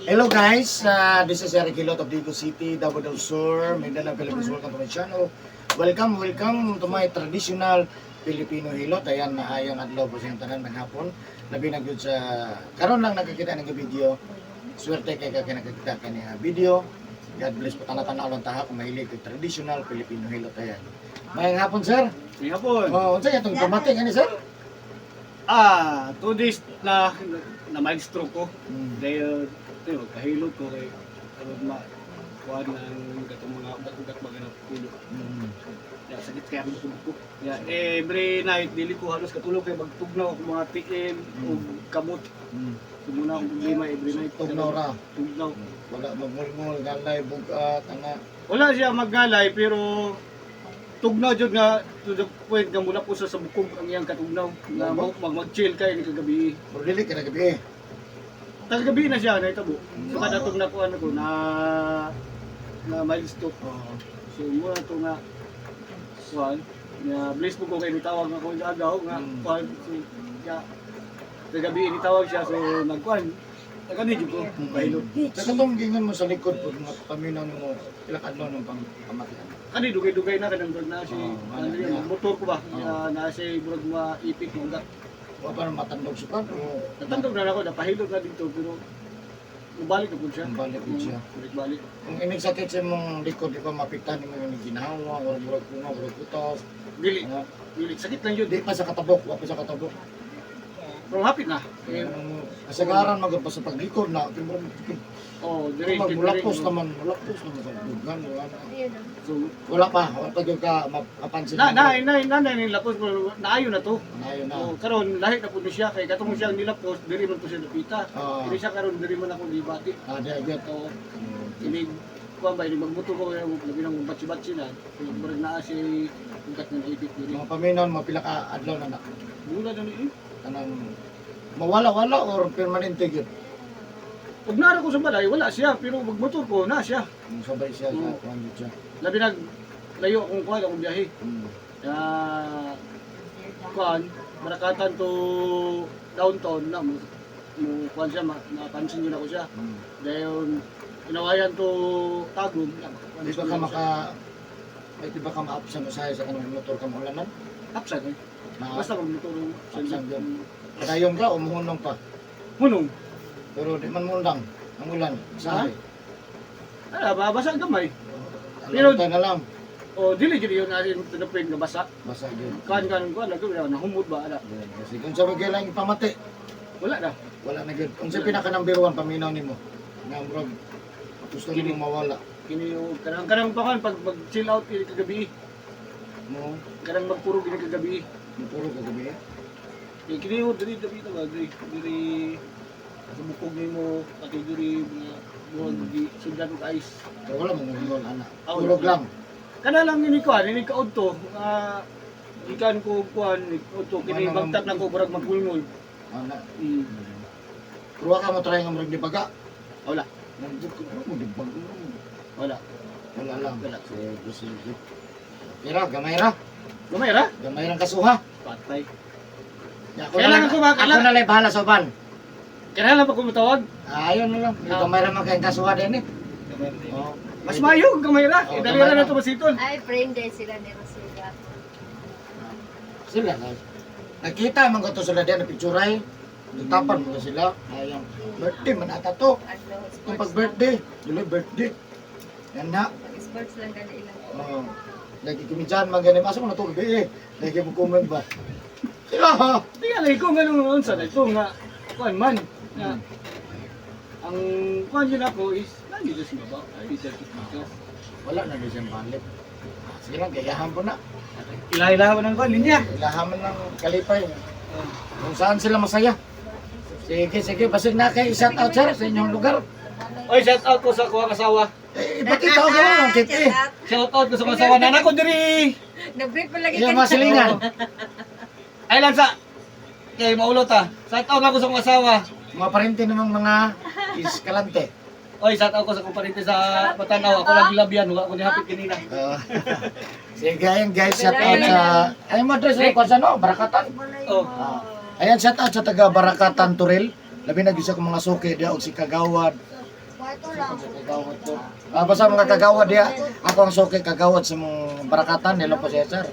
Hello guys, this is Eric Hilot of Digos City, Davao del Sur, Mindanao, Philippines. Welcome to my channel. Welcome, welcome to my traditional Filipino hilot. Ayan, maayong adlaw po sa tanan maghapon. Labi na gyud sa karon lang nakakita ng video. Swerte kay ka nakakita kani nga video. God bless po, tanan-tanaw lang taha kung mahilig kay traditional Filipino hilot. Ayan. Maayong hapon, sir. Sige hapon. Oh, unsa atong pamati ani, sir? Ah, 2 days na na mild stroke ko. Dahil tayo kahilot ko kay aron ma kuan ng katong mga ugat-ugat ba ganang ulo. Ya, sakit kaya ang bukog ko. Ya, every night dili ko halos katulog kay magtugnaw ako mga tiil ug kamot. So muna akong problema every night. Tugnaw ra. Tugnaw. Wala magmulmul, galay, bugat, ana. Wala siya maggalay pero tugnaw jud nga to the point nga mula po sa bukog ang iyang katugnaw nga mo mag-chill kay ni kagabi. Pero dili ka na gabi eh. Tagagabi na siya nahitabo. So kada tong nakuan ako na na mild stroke. Oo. So muna to nga kuan nga bless po ko kay nitawag ako sa agaw nga kuan, so ya kagabi nitawag siya, so nagkuan nagani jud ko pahilot. Sa katong gingon mo sa likod po, mga paminaw mo, ilang adlaw nung pang pamatian? Kani dugay-dugay na kanang murag na si Oo, ano wala yun, na. motor ko ba Oo. na na si murag maipit mo ugat. Wa pa matandog sukad o Natandog na ako, napahilot na dito pero mubalik na po siya. Mubalik po siya. Balik-balik. Kung inig sakit sa imong likod, di ba mapiktan nimo yung ginawa, or murag kunga, murag kutos? Dili, Ano? dili sakit lang yun. Di pa sa katabok, wa pa sa katabok. Pero hapit na. Eh, Ano, kasagaran magud pa sa paglikod na, kay murag oh, dire mulapos naman, mulapos naman sa dugan, wala na. So, Wala pa gyud ka mapansin. na na na na na nilapos pero naayo na to. Naayo na. So, karon lahi na pud ni siya kay katong siya nilapos diri man po siya napita. Ah. Diri siya karon diri man ako gibati. Ah, di gyud. So, inig kuan ba inig magbuto ko kay labi nang batsi-batsi na. So, murag naa si ugat nga naipit diri. Mga paminaw mo, pila ka adlaw na na? Mula na ni eh. Kanang mawala-wala or permanente gyud? Pag naara ko sa balay wala siya pero magmotor ko na siya. Kung sabay siya sa Oo. kuan gyud siya. Labi nag layo akong kuan akong biyahe. Kuan Barakatan to downtown na mo mo kuan siya napansin yun ako siya. Dahil inawayan to Tagum na makapansin Di ba ka yun siya. maka ay, di ba ka ma-absent usahay sa kanang motor ka maulanan? Absent eh. Na Basta magmotor Absent yun. Padayon ka o muhunong pa? Hunong. Pero di man mundang ang ulan. Usahay. Ala ba basa gamay. Pero na lang O dili jud yun asin to the point nga basa. Basa gyud. Kuan kuan kuan lagi wala nahumod ba ala. Yun. Kasi kung sa bagay lang ipamati, Wala na. Wala na gyud. Kung sa pinaka number one paminaw nimo nga murag gusto nimo mawala? Kini yung kanang kanang pa kan pag mag chill out kini kagabi, Mo kanang magpuro kini kagabi. Mupuro kagabi. Eh, kini yung diri diri ta ba diri diri sa bukog nimo pati diri mga buhag di sundan og ice. Pero wala mo ngulol ana. Ah, wala. Turog lang. Kana lang ini kuan ini kaudto ah ikan ko kuan udto kini Manang- bagtak na ko murag magulngol. Ana. Pero wa ka mo try nga murag di baga. Wala. Nandito ko mo di baga. Wala. Wala lang. Wala. Sige, sige. Pero gamay ra. Gamay ra? Gamay rang kasuha. Patay. Ako Kailangan na lang, ko ako na lang bahala sa uban. Kailangan pa ko mutawag. Ah, ayun na lang. Ah. Gamay ra man kay kasuha din eh. Oh. Mas maayo kung gamay ra. Oh, Eh, dali gamay ra ra. na to masitol. Ay, friend day sila ni Rosita. Sila guys. Nakita man ko to sila diyan na picturay. Nagtapan mo sila. Ayang birthday man ata to. Adlaw, Kung sports pag birthday, dili birthday. Yan na. lang. Pag sports lang gani ilang. Oh. Lagi kami dyan, mga ganun. Asa mo na to gabi eh? Lagi mo comment ba? Sila ha! Tingnan ko ganun unsa na ito nga kuan man nga ang kuan yun ako is lagi sa baba ay sa tikas. Wala na din siyang balik. Sige lang, gayahan po na. Ilahilahan ng kuan linya. Ilahan man ng kalipay. Kung saan sila masaya. Sige, sige. Basig na kay shout out, sir, sa inyong lugar. Oy, shout out ko sa kuwang asawa. Eh, ipakita ko gano'n ang kit eh. Shout out ko sa kuwang asawa. Nana ko diri. Nag-break pa lagi Yung mga silingan. Ay lang sa kay maulot ah. Shout out lang ko sa kuwang asawa. Mga parente namang mga iskalante. Oy, shout out ko sa kuparente sa Matanaw. Ako lang gilabyan, wala ko ni hapit kanina. Sige, ayun guys, shout out sa... Ay, mo address ko sa no, Barakatan. Oh. Ah, ayan, shout out sa taga Barakatan Turil. Labi na gyud sa akong mga suki diya og si Kagawad Kwarto lang. Kagawad to. Ah, basta mga kagawad diha. Ako ang suki kagawad sa mong Barakatan, hello po si sir.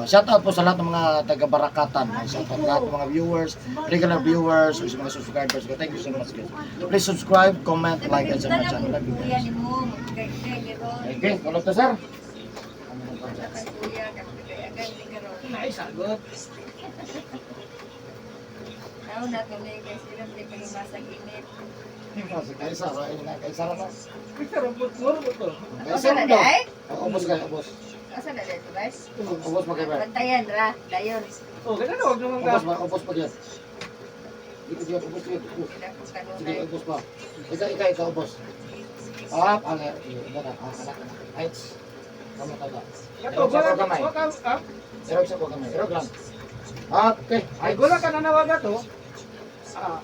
Shout out po sa lahat ng mga taga Barakatan. Shout out lahat ng mga viewers, regular viewers, o sa mga subscribers ko. Thank you so much, guys. Please subscribe, comment, like, and share my channel. Love you Kuya guys. ni mo, magkay ni Ron. Okay, tulog to, sir. Kuya, kagay ni karon. Ay, sagot. Tao na tuloy kay sila di pahimasag init. Kaysa, kaysa na. Kaysa robot mo, robot to. Kaysa Asa na mo daw. day? Ubos kayo, ubos. Asa na day to guys? Ubos pa kayo. Bantayan ra, dayon. Oh, kaya na, huwag naman ka. Ubos pa, ubos pa diyan. Dito diyan, ubos dito, ubos. Sila ko Sige, kanunay. ubos pa. Ikaw, ikaw, ikaw, ubos. Ah, ano, ito na, ah, anak, anak. Ay, tss. Kamu ka ba? Kato, Erog sa wala ko kamay. ka, ah? Erog sa ko kamay. Erog lang. Ah, okay. Ay, wala ka na nawaga to. Ah,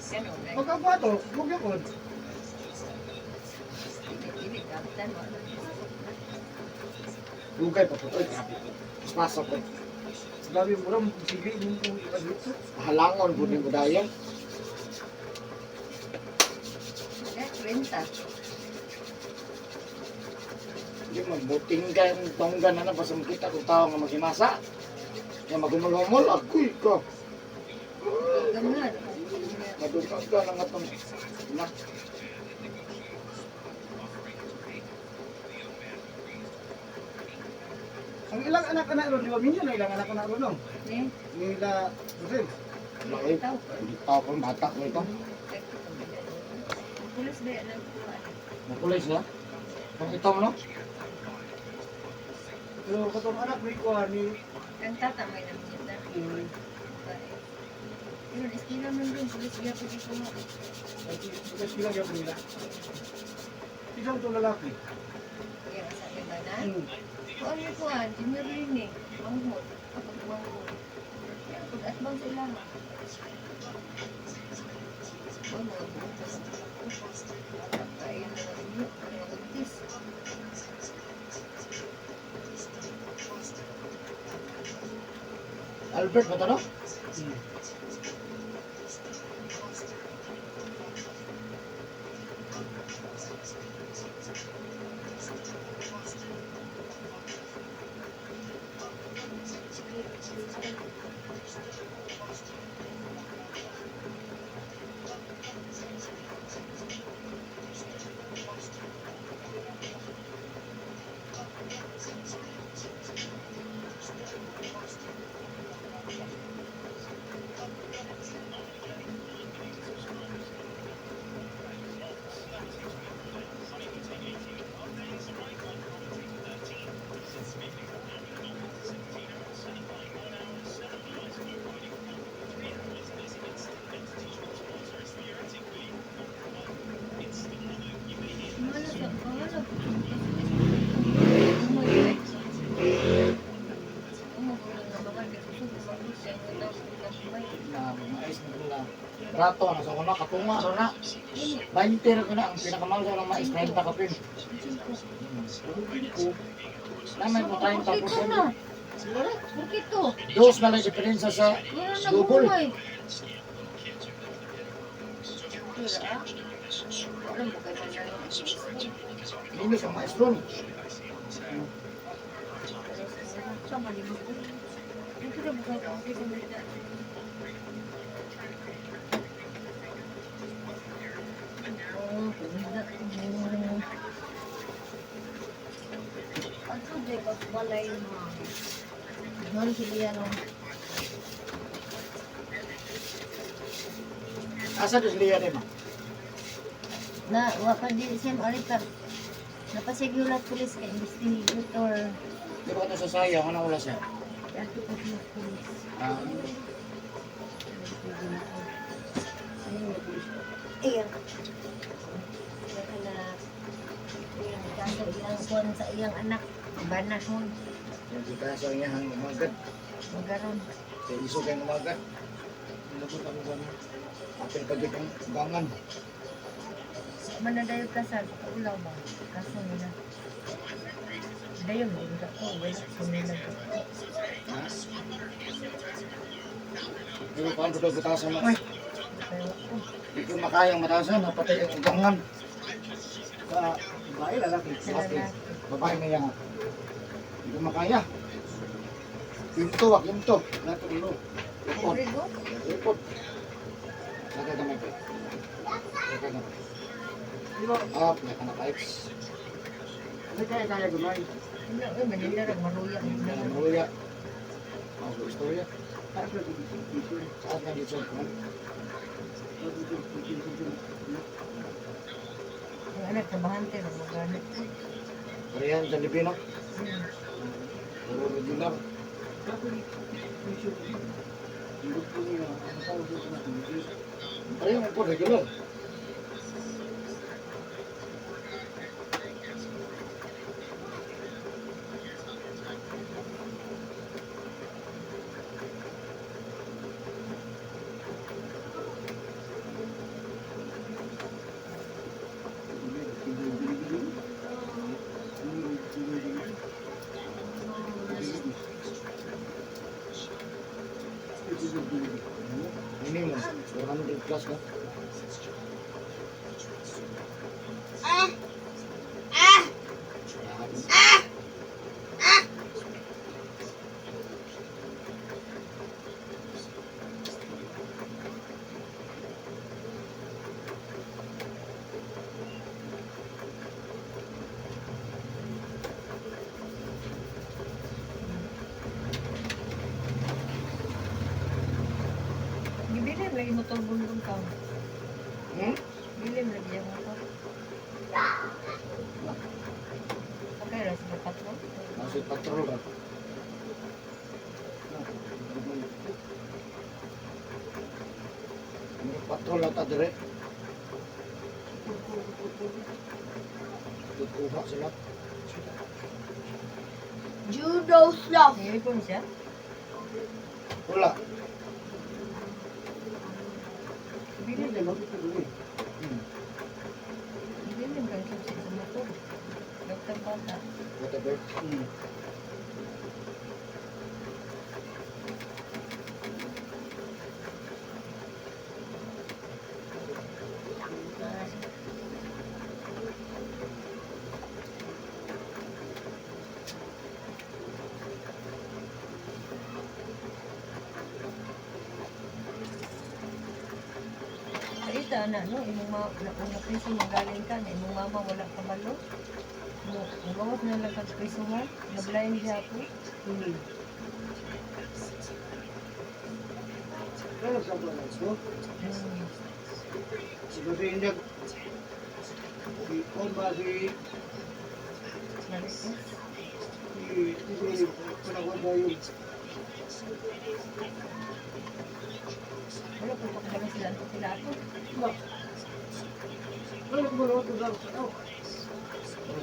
Kanunay. pagkakuha to, huwag yun. Dili kapitan mo. Lugay pa po. Uy, grabe po. Pasok ko. Grabe mo rin, sige, yung kung dito. Halangon po ni Budayan. Eh, 30. Hindi magbuting ka yung tonggan na na. Basta makita kung tao nga maghimasa. Kaya magumulumul, agoy ka. Ganun. Madugag ka lang atong na. Ang ilang anak-anak ron, di ba? Minyo na ilang anak-anak ron, no? Ni, Nila, Rosel. Laki. Hindi pa ako bata ko ito. Pulis ba yan ang kuha? Makulay siya. Kung ito no? Pero katong anak ni kuha ni... Ang tatamay na kita. Pero iskila man dun, pulis gyapon ikuha. Kasi sila gyapon nila. Isang to lalaki. Kaya sa iba na. Hmm. Kung ano yung kuhan, junior rin eh. Manghod. Kapag manghod. Kaya pag atbang sa ilaha. Uy, mga buong pa sa mga Kain na ng inyo. Mga buntis. Albert ba ito no? Hmm. Wala sa, wala. Umoy, eh. Umoy, nga mga kaya siya ang tao sa kamay. Na mais na na. Rato na sa una katunga sa una. 20 ra ko na ang pinakamahal sa unang mais 30 kapin. Namay mo 30 Ito na. Bakit to? Dos na lang diferensya sa Wala na Double. gumay. Wala ah. Wala mo kayo na minus ang mais ron. Sama ni mo. Ito na buka ko. Hindi ko malita. Oh, pumila ko. Ato jay ka balay mo. Doon sila yan oh. Asa dos liya ni ma? Na wa pa di siya arita. Napasigulat pulis kay investigator. Di ba ito sa sayaw ano wala siya? Ato pa siya pulis. Ah, Iyang. Kaya na iyang kaso iyang kuwan sa iyang anak. Banahon. yung kita sa niya hang umagad. Magaron. Sa iso kay umagad. Nilabot ako gano'n. Apil pa gyud ang gangan. Manadayo ka sa ulaw ba? Kaso nila. Dayon, hindi ka ko. Wala sa nila. Ha? Pero paano daw butasan mo? Uy. Pero, oh, Di ko makayang matasan, napatay ang ugangan. Sa babae, lalaki. Sa Lalaki. lalaki. Babae na yan. Hindi ko makaya. Kinto ah, kinto. Natulo. Lipot. Libre go. Lipot. Lagay gamay pa. Lagay gamay. Di ba? Ah, pinaka na pipes. Kasi kaya-kaya gumay. Wala, uy, Manila ra maruya. Wala maruya. Ang istorya. Taas na ito. Saan nga dito? Ang anak trabahante ra mo gani. Parehan sa Libino. Puro regular. Parehan po regular. Minimum 400 plus na. Ah! Gibilin lagi motor bundong ka. Hmm? Bilin lagi ang motor. Okay ra sa patrol. Nasa patrol ba? May patrol at adre. Kukuha sila. Judo sloth. Uniform siya. Wala. Bilin Hmm. bilin kang susi sa motor. Dagtang bata. Whatever. Ay, na no, imong ma na una priso magaling ka na imong mama wala ka balo. Mo gawas na lang kag prisuhan, nablain siya ako. Pero sa balance mo, si Indag, si Omba, si Nalipos. si si Panawan ba yung Wala po pa sila ang sila ako. Wala ko ba ito sa tao?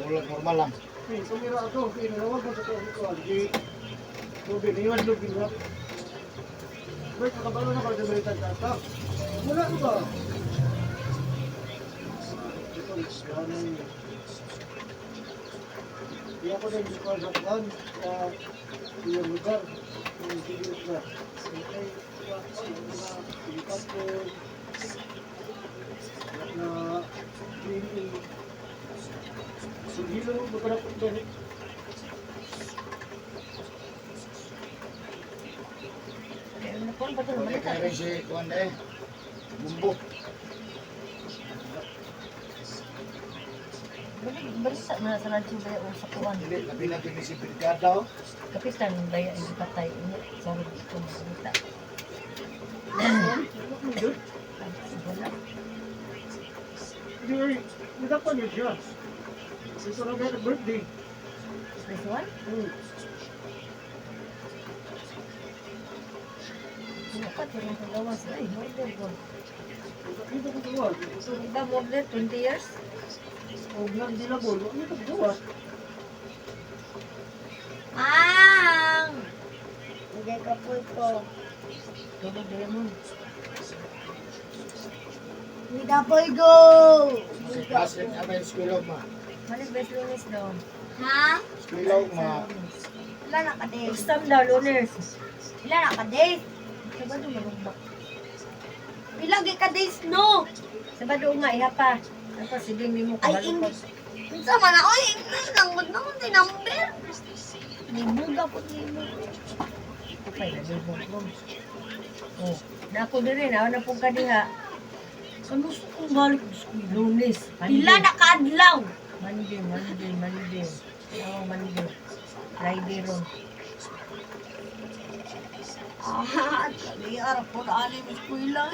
Wala normal lang. Eh, tumira ako, kinalawan ko sa tao ko, di tubig, iwan lubin ba? Wait, nakabalo na ko sa balitan sa tao. Wala ko ba? Ito, ganun. Di ako na hindi ko sa kuwan, sa iyong lugar, yung siguro ba? Okay, mga pilipapon, na GMA. Sige lang, magkarap ko dahil. Kaya na po, bato na Wala balita. kaya rin si Kuan eh. Bumbo. Balik, balita na sa radyo ba o sa kuwan. Dili, labi natin ni si Brigada oh. Kapitan, baya ang patay. Unya, sa radyo ko mabalita. Wala. Hindi, nagkapan yun siya. Ito na kaya birthday. Prisuhan? Wala pa, tirang kagawas. Ay, murder ko. Ito ko gawa. Ito, Iba murder, 20 years? huwag lang dilabol. Huwag ito gawa. Ang! Hindi ka po ko. Tulog din mo. Hindi ka po go. Si klase niya ba yung eskwelaw ma? Malis ba lunes daw? Ha? Eskwelaw ma. Ilan na ka days? Exam daw lunes. Ilan na ka days? Sabado marumbak. Ilang ka days no? Sabado nga iha pa. Dapat sige nimo Ay, kabalo hindi. ka. Unsa man na oy, ingnan lang gud naman din number. Nibuga po nimo. Kupay na libog mo. Oh, nako diri na na pud ka diha. Kanus kong balik sa eskwela. Lunes. Pila na kaadlaw. Monday, Monday, Monday. Oh, Monday. Friday ron. Ah, kali ara po na ali mo eskwela.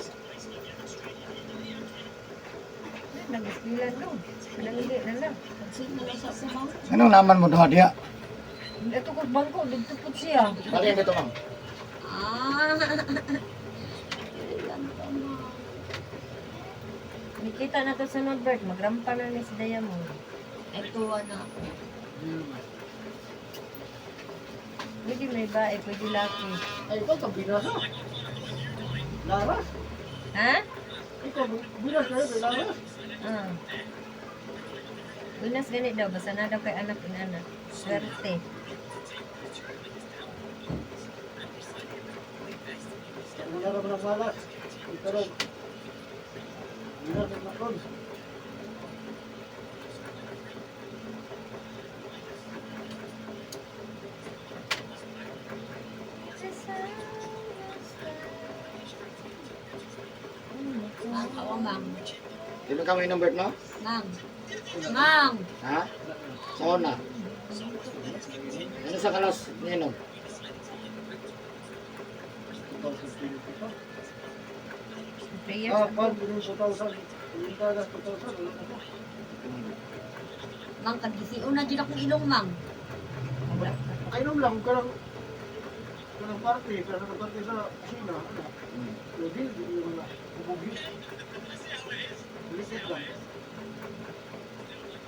Nag-eskwela no. Nangili na lang. Pansin na lang sa kumaw. Anong naman mo duha diha? Ito ko bangko dito po siya. Bali dito, ma'am. Ah. Nikita na to sa Norbert, magrampa na ni si Diamond. Ay, tuwa na ako. Pwede may bae, pwede laki. Ay, ikaw ka binas ah. Laras. Ha? Ikaw, binas kayo kay Laras. Ah. Bunas ganit daw, basta na daw kay anak inana. Swerte. Wala ka ng malas. Pero, binas ang nakon. Ma'am, ako, ma'am. Di ba kami number, no? Ma'am. Ma'am. Ha? Sa una. Ano sa kalas ninom? 2022 pa. Prayer. Ah, pan, yung 2000. Yung tagas 2000, wala na po. Ma'am, kagisiun na dyan akong ilong, ma'am. Wala. Kainom lang, kanang kanang party, kanang party sa kusina, ano. Pero di, di yung mga bubugi. Lisip lang.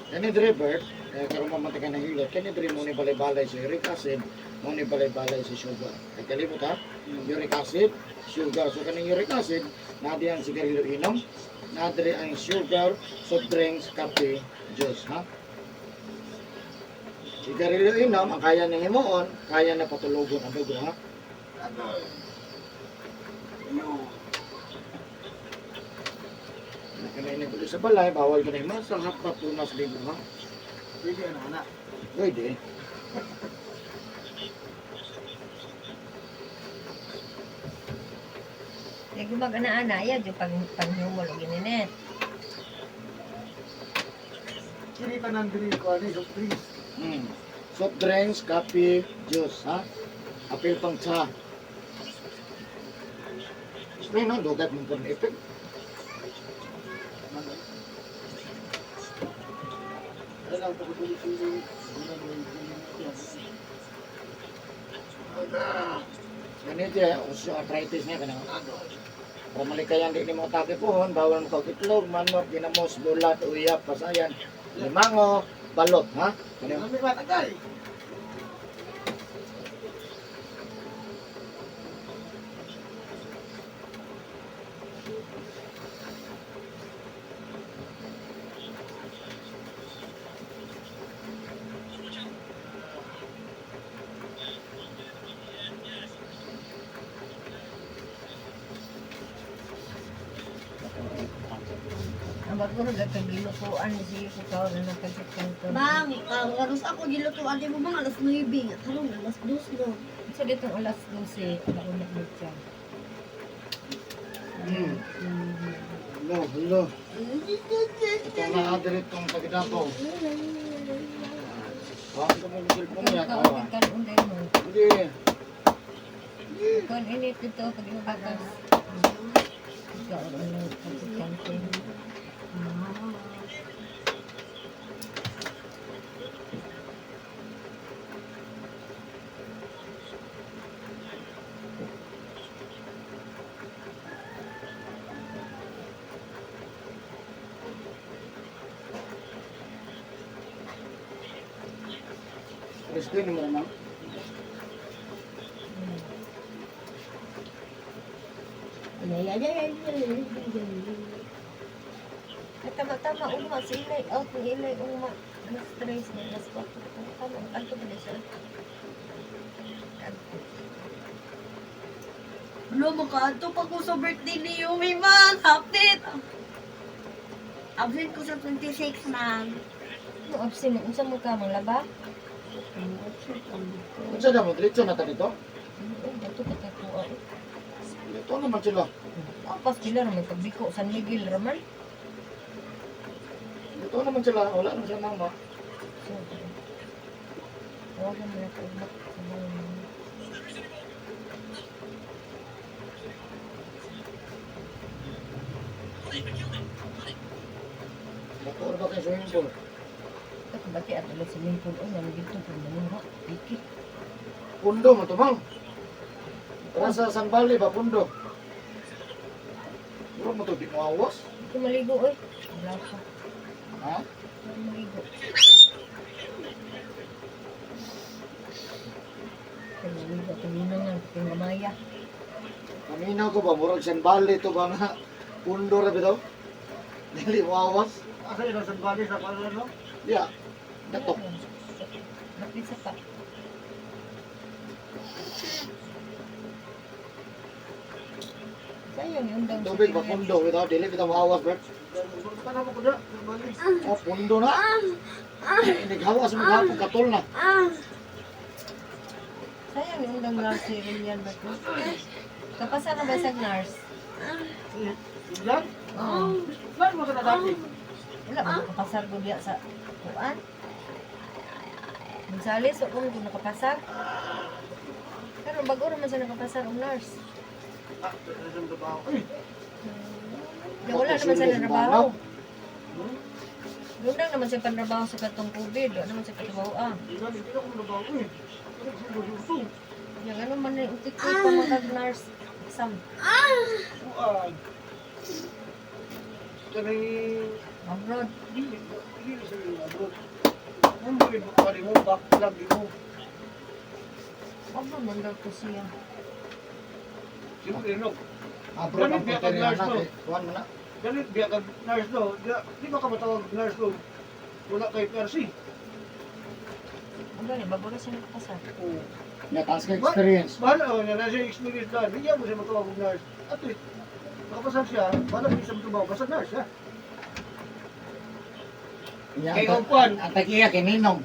Kani dire Bert, eh, karon mamatay ka ng hilot, kani dire mo ni balay-balay sa uric acid, mo ni balay-balay sa sugar. Ay kalimot ha, uric acid, sugar. So kaning uric acid, naa ang sigarilyo inom, naa diri ang sugar, soft drinks, kape, juice ha. Sigarilyo inom, ang kaya nang himuon, kaya na patulogon ang dugo ha. Kani ni sa balay, bawal ka na himas, ang happat tunas ligo ha. Pwede ano, anak. Pwede. Lagi mag ana-ana, ayaw dyan pag panghumol o gininet. Kini tanan diri ko ani soft drinks. Soft drinks, kape, juice, ha? Apil pang tsa. Spray no, dugay mong pun ipig. Ano lang pagkutuloy sili, wala mo yung Ganito eh, osteoarthritis niya kanang Para malikayan di nimo atake pohon, bawal mo kag itlog, manok, ginamos, bulat, uyap, pasayan, limango, balot, ha? Kani Ano may matagay? Ang bago rin kay gilutuan ni siya ko kaon na nagkasit-kanto. Ma'am, karos ako gilutuan di mo mga alas 9. Karon alas 2 no. Sa ditong alas 12, alauna na siya. Hello, hello. Ito na adre itong pagdapo. Kaon ka mo ng cellphone niya, Kaon kawa. kaon din mo. Hindi. Kaon init dito pag inubagas. Kaon ano pagkanto. Christine mo naman. Ay, ay, ay, ay, ay, ay, ay. Ay, tama-tama, ugma si Ilay. Out ni Ilay, ugma. Alas 3, na alas 4. Tama, kanto ba na siya? Kanto. Lo, makaadto pa ko sa birthday ni Yumi, man. Hapit. Absent ko sa 26, ma'am. No, absent. Unsa mo ka, manglaba? Unsa na mo diretso na ta dito? Oo, bato ka kay kuha. Eh. Dito naman sila. Apas sila ra may pagbiko San Miguel raman. Dito naman sila. Wala naman sila mama. So, tawagan mo na ko ugma sa mga mama. Motor ba kayo swimming pool? Ito kabati at ulit sa pool oy nang dito pud manuha. Piki. Pundo mo to, ma'am. Para sa San Bali ba, pundo? Bro mo to, di mo awas. Ito maligo oy. Wala ka. Ha? Ito maligo. Ito maligo ito nga ito gamaya. Paminaw ko ba, murag San Bali to ba nga? Pundo ra bitaw? Dili mo awas. Asa yun ang San Bali sa kanan, no? Ya. Datok. Napisa pa. Sayang yung daw. Tubig ba, pundo bitaw? Dili bitaw mo awas, Bert. Paano mo ko na? San Bali. Oh, pundo na. Naghawas mo gapon, katol na. Sayang yung undang nurse si Rilian ba to? Kapasa na ba sa nurse? Yan? Oo. Saan mo ka na dati? Wala ba nakapasar ko diya sa kuan? Gonzales, wa ko kung nakapasar. Pero bago raman siya nakapasar og nurse. Ah, sa trabaho. Ay, Di, wala naman siya natrabaho. Doon naman siya panrabaho sa katong COVID. Wala naman siya katrabaho ah. hindi na, hindi na ako trabaho eh. Ano sa gusto? Yung ano man yung utik-tik pa mga nurse exam. Kuan. Kanang Abroad. dili dili sa mga abroad. Mo mo ibuka mo backlog mo. Abroad man daw to siya. Siyempre no. Abroad ang Ganit biya puto kag niya nurse na. no. Kuan mo na. Ganit biya kag nurse no. Di ba ka matawag nurse no? Wala kay PRC. Ang gani, bago na siya nakapasar. Oo. Nya taas ka experience. Bahala ko niya, nasa experience na. Hindi mo siya matawag og nurse. At least, nakapasar siya, bahala siya sa trabaho, basta nurse siya. Nya, Kay ang- Kuan. Ang tagiya kay Ninong.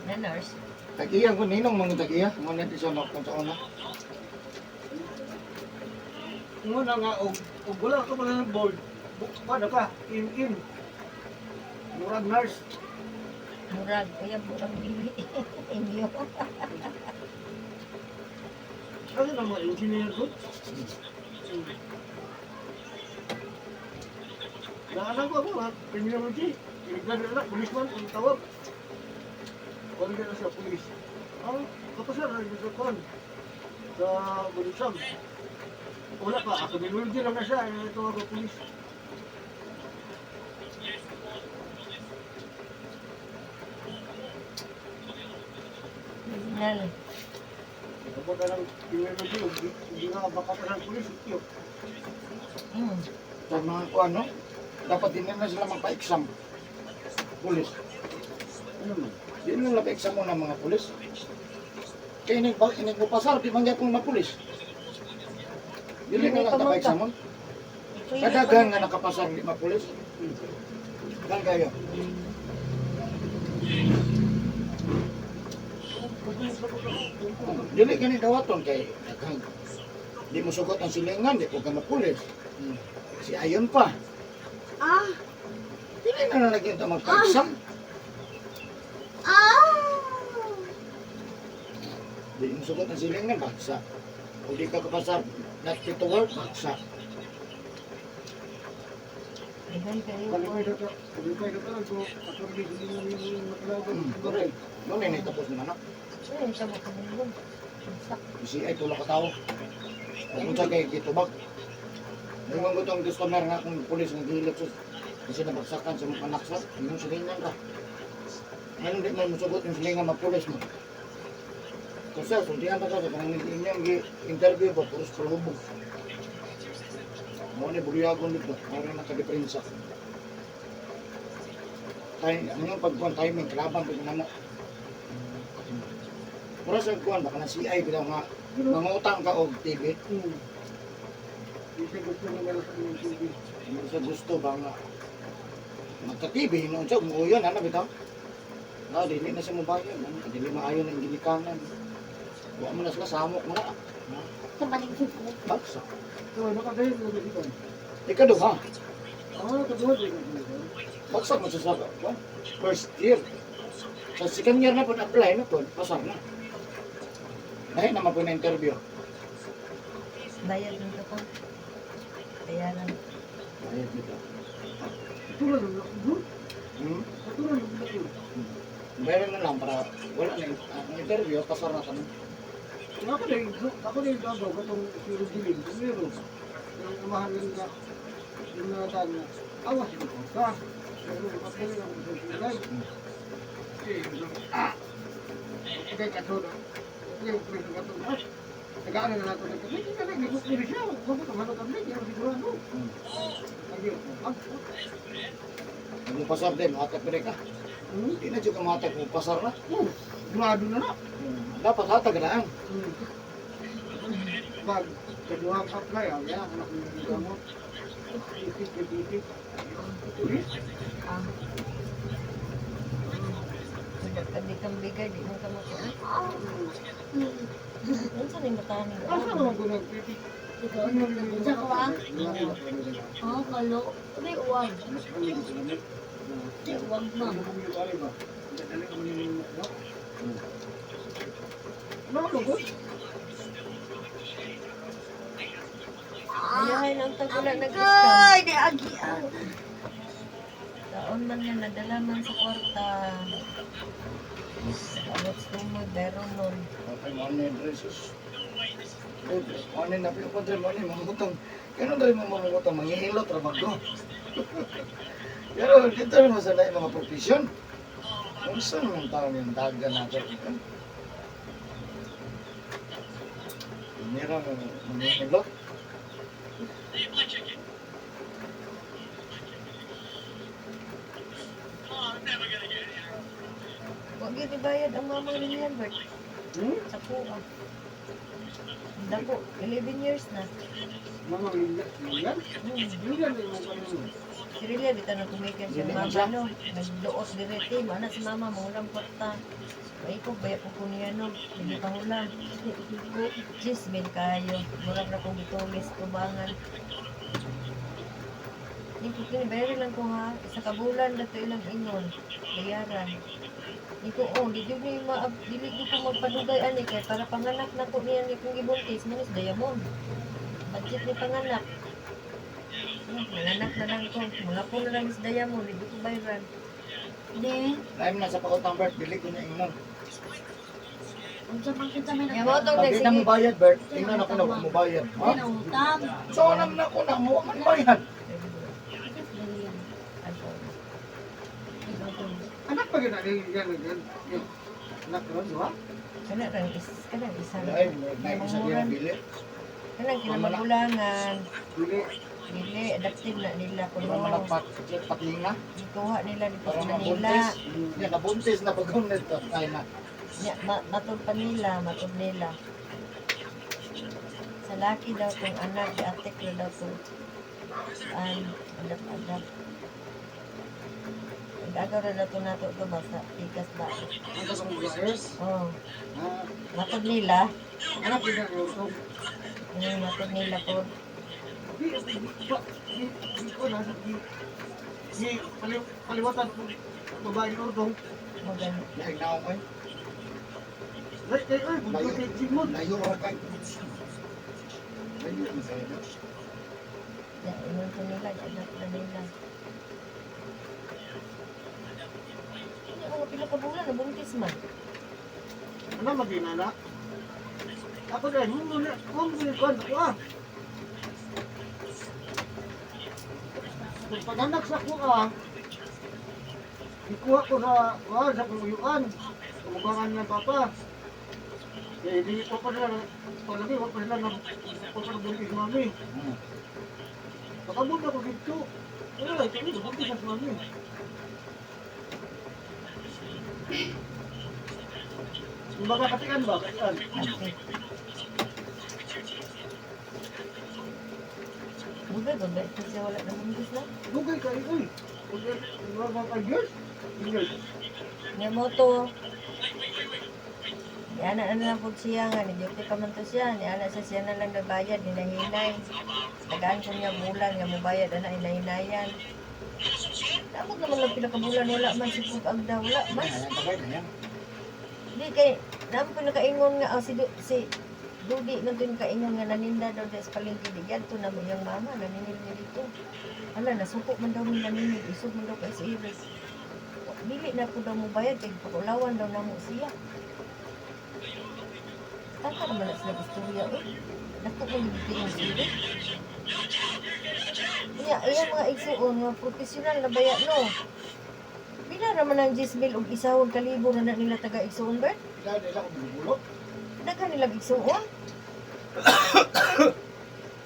Na nurse. Tagiya ko Ninong mga tagiya. Mo na siya no kung sa una. Muna nga, og wala ka pala ng board, paano ka, in. Murag nurse. Murag. Kuya, murag dili. Inyo. Kasi na mga engineer ko. Naalang ko ako, ha? Criminology. Tinignan na na, policeman, ang tawag. Kung na siya, police. Ang kapasar, sa kon. Sa Bulisam. Wala pa, criminology lang na siya, eh, tawag ko police. Original. Kapag ka ng criminology, hindi nga makapasar police, ito. Hmm. Sa mga kuan no. Dapat din na sila magpa-exam. Pulis. Ano man? Di na lang pa-exam mo ng mga pulis. Kay inig ba inig mo pasar di man gyapon mapulis. Dili na lang ta pa-exam mo. Kadaghan nga nakapasar di mapulis. Dahil kayo. Dili gani dawaton kay daghang di mo sugot ang silingan, di ko ka mapulis. Si ayon pa. Ah! Dili na lang lagi ta magpa-exam. Ah! Di mo sugot ang silingan, bagsa. Kung di ka kapasar, not fit to work, bagsa. Daghan kayo. Kalipay na ka, kalipay na ka lang, so, attorney, hindi na yung makalaban. Correct. Noon ay tapos naman na. Ano yung tama ka mong Sak. Si ay tulak ka tao. Kung sa kay gitubag. Ingon ko tong customer nga kung pulis nga gilot sa kasi nabagsakan sa mga anak sa yung silingan ka. Ngayon di man musugot yung silingan mapulis mo. Kasi sultihan pa ka sa kanang inyong interview pa puros palubog. Mo ni buliyagon dito, mao na nakadiferensya. Time, ang yung pagkuhan timing, kalaban pa na mo. Mura sa kuhan, baka na CI bilang nga, mangutang ka og TV. Di siya gusto na wala sa inyong TV. Hindi siya gusto ba nga magka-TV, noon siya, umuuyan, ano bitaw? Na, dili na siya mobayad. Ano, dili maayo na yung ginikanan. Wa mo na sila, samok mo na. Sa baligid ko. Bagsak. So, nakagayon mo dito. Ikaw ha? Ah, kaduha din. Bagsak mo siya sa what? First year. Sa second year na po, apply na po, pasar na. Dahil naman po na interview. Bayad nito ko. Bayaran. Ayun, dito. Tulad ng lakbur. Hmm? Tulad ng lakbur. Bayaran na lang para wala na yung ang interview, pasar na kami. Ako na yung gagaw katong si Rodilin, primero. Yung umahan lang na yung mga daan na awas ko ka. Pero mapili ako sa silay. Eh, ah! Okay, kato na. Okay, preso kato. Ah, tagaan na nato ng kami. Hindi na lang, hindi siya. Huwag ko tumalo kami. Hindi ako sigurado. Lagi, ah, Kung mo pasar din, mahatag pa rin ka. hmm? Hindi na dyan ka mahatag kung pasar na. Oh, sigurado na na. Dapat hatag na ang. Pag kaduha ka apply, ah, yan, anak mo yung gamot. Itik, itik. Ah. Di kang bigay, di mo ka makuha. Unsa ni matahan ni Asa naman ko nag-itik? Sa kuha? Oh, kalo. May uwag. May uwag, ma'am. Ayahay lang tag wala nag-scam. Ay, di agi ah. Taon man nga nadala man sa kwarta. Abot sa tumod, meron nun. Okay, mo na yung dresses. Mo na na ko dre mo ni mangutang. Kano dre mo mangutang manghihilot ra magdo. Pero dito rin mo sa lain mga profesyon. Kung saan man taon yung daga na ito. Mira mo manghihilot. Huwag yun ibayad ang mama ni Albert. Hmm? Sa kuha. Dako, 11 years na. Mga Julian? Julian na yung kanino. Si Rilia, bitaw na kumikan siya Dili man mama, siya. no? Nagluot direte, mana si mama, mangulam kwarta. Maikog, baya ko ko niya, no? Hindi pa hulam. Chismin kayo. Murag na kong gitulis, tubangan. Hindi ko kini, lang ko ha. Isa ka bulan na to ilang ingon. Bayaran. Hindi ko, oh, di jud ni ma dili jud ko magpadugay ani kay para panganak na ko niya ni kong gibuntis manis diamond. Budget ni panganak. Nanganak na lang ko. Mga po na lang is diamond, di ko bayaran. Di, Time na sa pautang Bert, dili ko na ingnon. unsa man kita may Nya mo tong Pag di na mo nagsige. bayad, Bert, tingnan ako na wa mo bayad. Ha? May utang. So nam na ko na mo man bayad. Anak pa gina ni Julian yan. Anak ron, di ba? Kana rang is kana isa. Ay, na isa din ang bili. Kanang kinamagulangan. Dili. Dili adaptive na nila Di kuno. ba malakpat patlinga? Gikuha nila dito Para sa Manila. mabuntis. Yan, nabuntis na pag nito. Ay na. Nya, matod pa nila, matod nila. Sa laki daw tong anak, di atik na daw to. An, adap adap. Nag-agaw na daw to nato to ba sa pikas ba? Ang kasang babae. Oh, Ah, matod nila. anak gina ni Utong. Matod nila po. Di, di, di, di ko na, di, di, paliwatan ko, babae ni Utong. Mo gani. Laing naong ay. Ay, ay, ay, buntot kay Sigmund. Layo ra kay. Layo man sa'yo. Ya, ingon ko nila, anak na nila. Hindi ako pila ka bulan, nabuntis man. Ano magina na? Ako na, huwag mo na, huwag mo na, ako ah. Kung pag-anak sa ko ah, ikuha ko sa, ah, sa kumuyuan. Kumubangan ng papa. Eh, di ko pa sila, palagi, wag pa sila, wag pa nabuntis mami. Nakabot ako dito. Wala, ito na, nabuntis na si mami. Kumbaga katian ba? Katian. Ate. Dugay ba ba ito siya wala na buntis na? Dugay kayo oy. Wala ba 5 years? 3 years. Nga mo to. Ni ana na lang po siya nga, ni duty pa man to siya. Ni ana siya siya na lang nabayad, hinahinay. Tagaan ko niya bulan, nga mubayad ana hinahinayan. Dapat naman lang pila ka bulan, wala man si Pug Agda, wala man. Ayan, tagay na yan. Di kay, naman po nakaingon nga, oh, si Dudi man to yung kaingon nga naninda daw sa palengke di gadto na mo iyang mama naningil niya dito. Ala nasuko man daw mi naningil, isog man daw kay si Iris. Dili na po daw mo bayad kay pakulawan daw namo siya. Tangka naman na sila istorya eh. Dako man gid yung si Iris. Nya, iyang mga igsuon nga profesional na baya no. Pila raman ang 10,000 og isahon kalibo na na nila taga igsuon Bert? Dahil nila ko bulo. Daghan nila igsuon.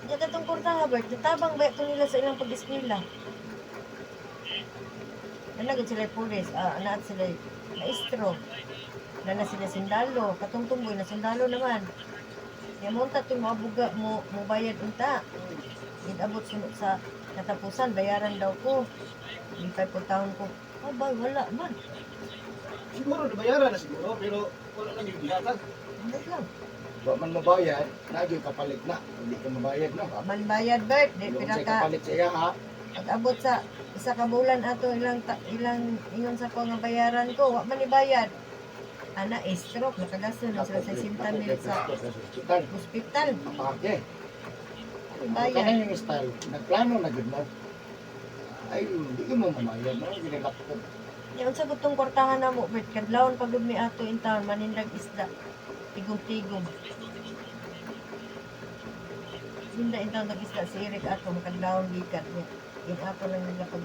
Nya katong kwarta Bert, natabang ba ito nila sa ilang pag-eskwela? Nalagod sila pulis, naat sila maestro. Nana sila sundalo, katong tumboy na sundalo naman. Nya mo unta itong mga buga mo, mo bayad unta. Inabot sunod sa katapusan, bayaran daw ko. Lipay po taon ko. Oh, bay, wala man. Siguro nabayaran na siguro pero wala lang yung gihatag. Ano lang. Wa man mabayad, nagi kapalit na. Hindi ka mabayad no. Wa man bayad, Bert. Di Yung pila say ka kapalit sa iya ha. pag-abot sa isa ka bulan ato ilang ilang ingon sa ko nga bayaran ko, wa man ibayad. Ana, stroke nakagasto na sila sa 60 mil sa Hospital. ospital. Apake. Bayad. Kaya yung style, nagplano na gud mo. Ay, hindi ka mo mamayad no, ginilakot. Nya unsa gud tong kwartahan namo, Bert, kadlawon pa gud mi ato in town manindag isda. Tigom-tigom. Ninda in town isda si Eric ato makadlawon gikan niya. In ato lang nila pag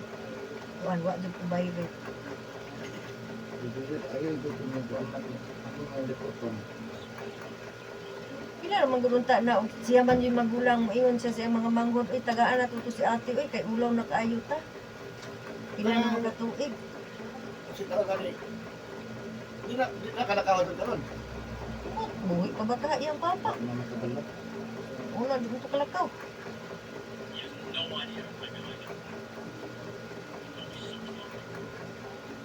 kuan wa jud ko bayad. Ayaw, ito ko ako nga likoton. Pila ra man gud unta na og siya man yung magulang moingon siya sa iyang mga manghod, uy tagaan na to si ate, uy kay ulaw na kaayo ta. Pila na mga tuig. Kasi talaga ni. Di na kalakaw doon karon. Buhi pa ba ta iyang papa? Ano makabalot? Una di mo to kalakaw.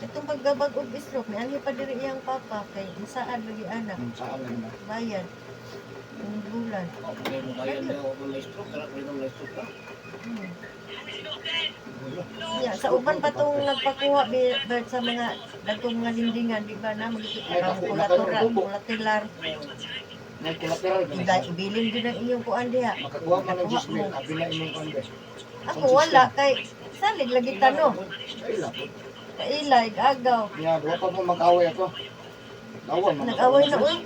Itong paggabag og stroke, ni pa diri iyang papa kay insaan lagi anak, Kung saan lang na. bayad. Ang bulan. Okay, mo bayad na ako na stroke, kana ko na stroke ka. Yeah, sa uban pa tong nagpakuha Bert, sa mga dagkong mga lindingan, di ba na Ay, magkita dako na kulatora, kayo, tubo. kulatilar, May kulateral ka na. ibilin din ang iyong kuan diha. Makakuha man ng Nakuha 10 mil, mo. abi na imong kuan be. Ako wala kay salig lagi tano. Ay, lapot. Kailay, agaw. Niya, duwa pa mo mag-away ako. Dawan, man. Nag-away na uy.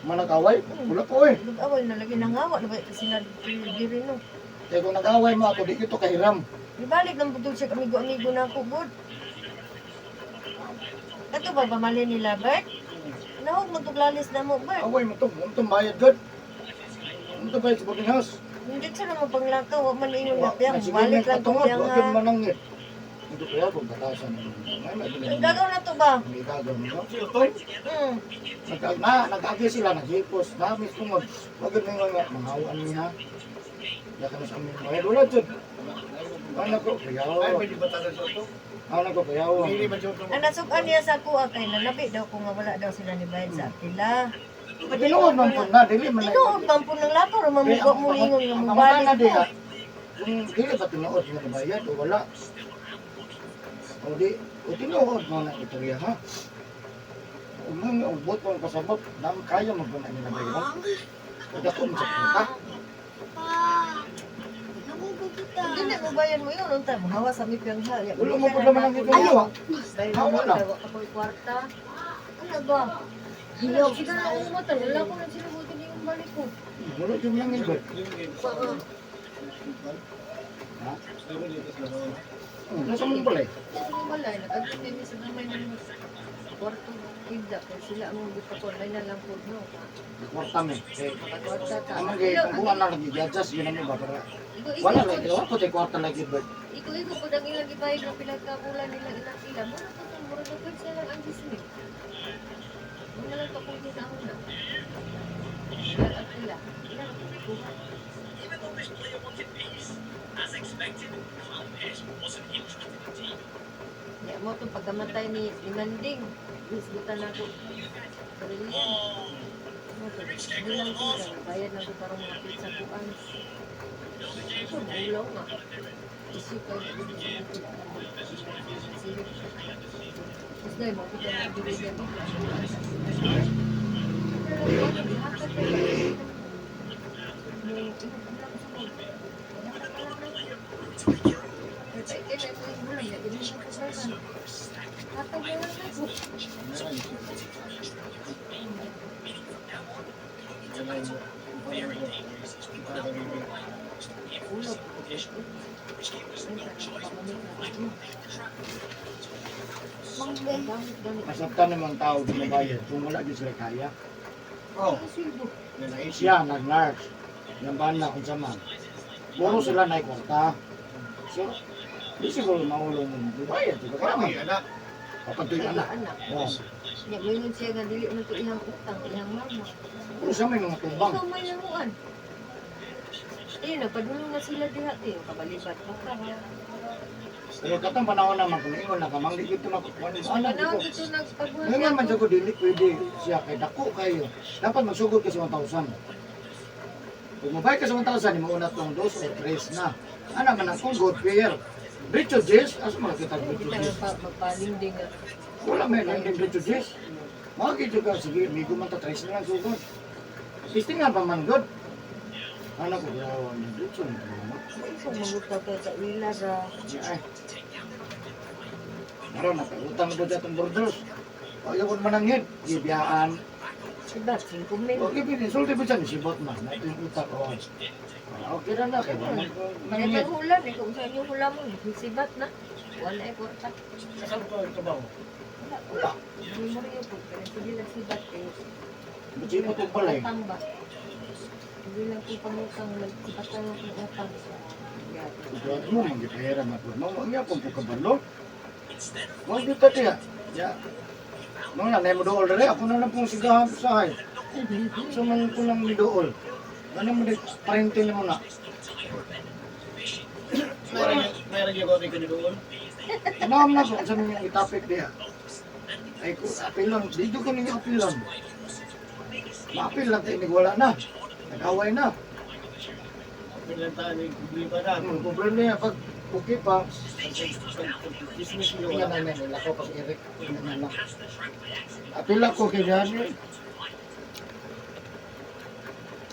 Manag-away? Wala ko eh. Nag-away na lagi nangawa na ba sila diri no. Kaya kung nag-away mo ako, di ito kahiram. Ibalik lang pud siya amigo-amigo na ako good. Kato ba pamali nila Bert? Nahog mo tuglalis na mo Bert. Away mo to, mo bayad god. Mo to bayad sa boarding house. Hindi siya naman panglakaw, wa man ingon nga piyang, Sige, balik lang ko patungod, piyang wag ha. yun manang eh. Hindi kaya kung batasan. May Ang gagaw na to ba? Hindi gagaw no? Si Otoy, Nag-agi sila, naghipos, namis tungod. Wag yun nga, mangawaan niya. Yaka na sa amin bayad. Wala dyan. Anak ko, ay kuyaw. pwede batasan si Otoy. Anak ko, kuyaw. Pili ba si Otoy? Ang nasukan niya sa kuha kay nanabi daw ko nga wala daw sila ni bayad sa apila. Tinuod man po na, dili man na. Tinuod man po ng lakaw, ra mamuga mo ingon nga Ang mo pangutana balik diha, ko. kung dili ba tinuod nga nabayad o wala? O di, o tinuod mo na istorya ha? O mga ubot kong kasabot, nang kaya magpuna nila bayaran. O dako mo sa punta. Pa. Nagugugutan. Dili mo bayad mo yun, unta mo hawa sa mi piyang ha. Ya, Wala mo problema ng ito. Ayaw. Hawa na. Ako'y kwarta. Ano ba? Hiyaw kita na umata. Wala ko na sila mo yung balik ko. Wala yung lang iba. Ha? Nasa mong balay? Sa mga balay, nag-agri sa gamay ng kwarto inda. Kung sila ang gipakon, ay na lang po no. Kwarta me. Eh, Makakwarta ta. ang mga kung buwan na lagi, adjust yun ang iba para. Wala lagi, wala ko tayo kwarta lagi ba? Iko-iko po ang ilang ibayad ng pinagkabulan nila ilang ila. Mura po itong mura na pwede sila ang dismi. Muna lang pa kung ginaon na. Ilang ang ila. Ilang ang kuha. Ya mo itong pagkamatay ni Manding. Isgutan na ako. Brilliant. Mo to, hindi lang ko na bayad lang ko karong mga pizza kuan. Ito, maulaw nga. Issue kayo. Sige. Tapos dahil, makita na ang bibigyan mo. Masabtan ng mga tao binabayad kung wala gyud sila kaya. Oh, Siya nag-nurse. Yang bana kung sa man. Puro sila na kwarta. So, di siguro maulong mo. Bayad, di ba? Kaya man. anak. Kapag anak. Anak. Oh. Nya moingon siya nga dili man to iyang utang, iyang mama. Puro sa may mga tumbang. Ikaw may lamuan. Eh, nagpadulong na sila diha, eh, kabalibat pa ka. Pero katong panahon naman, kung ingon na ka, mangdi gito na kukuha ni anak Panahon ko. dito nagpagbuhat Ngayon man siya ko dili pwede siya kay dako kayo. Dapat magsugod ka sa 1,000. Kung mabayad ka sa 1,000, mo una tong dos o tres na. Ana man ang good payer. Bridge of Jess, asa mga kita Bridge of Kita Jess? magpalinding nga. Wala may landing Bridge of Jess. Mga gito ka, sige, amigo man ta, tres na lang sugod. Sisting nga pa man good. Ano ko, grawa niya, Bridge of Ikaw mangutang ka sa ila ra. Jess. Ay. Meron, nakautang na doon atong borders. Ayaw ko manangin, gibiyaan. Diba, 5,000. Okay, pwede. Sulti po siya, nisibot man. Ito yung utak ko. Ah, okay na na. Kaya man ko Kaya nangingit. pag hula, eh, kung saan yung hula mo, sibat na. Wala ay kwarta. Saan ko ang trabaho? Wala. Memoryo po, pero sige lang sibat eh. Ba't mo itong balay? Utang ba? Hindi lang kung pangutang, nagsibatan lang kung utang. Ito mo, manggipahira na po. Mga nga pong pagkabalo. Huwag dito tiya. Ya. Mga nanay mo dool rin. Ako na lang pong sigahan sa hay. So man ko lang midool. Ano mo di, parentin mo na. Mayroon yung ko ni doon. Inaam na ko sa mga itapik diya. Ay ko, apilon. Dito ko ninyo apilon. Maapil lang tayo, wala na. Nag-away na. Pinantaan yung problema na. Ang problema niya, pag okay pa, Business mo nga wala. na nila ko pag Eric, ano na lang. Apil ako kay Johnny.